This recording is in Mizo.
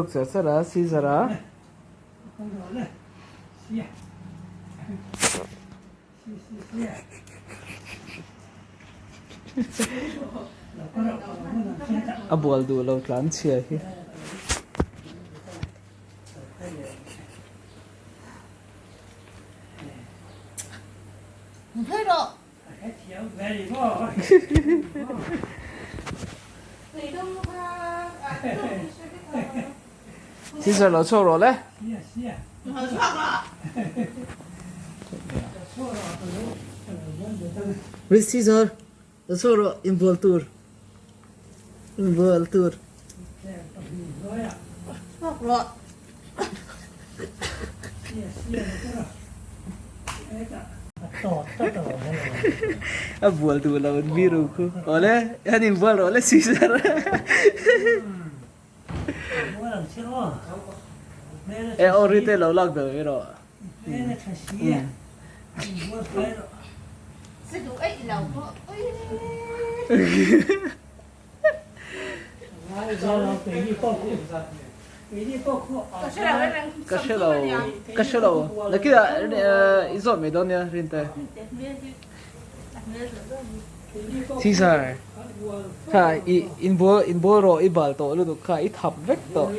chhuak char char a Caesar a. A bual duh lo tlan chhia hi. Caesar lo chhuak rawh le. Rich Caesar lo chhuak rawh inbual tur inbual tur. Chhuak rawh. A bual duh lo an mi ru khu. Awle an inbual rawh le Caesar. E aw ri te lo lak ber mai rawh. Ka hre lo ka hre lo nakinah i zawt mai dawn nia Rinte. Caesar kha i inbual inbual rawh i bal tawh lutuk kha i thap vek tawh.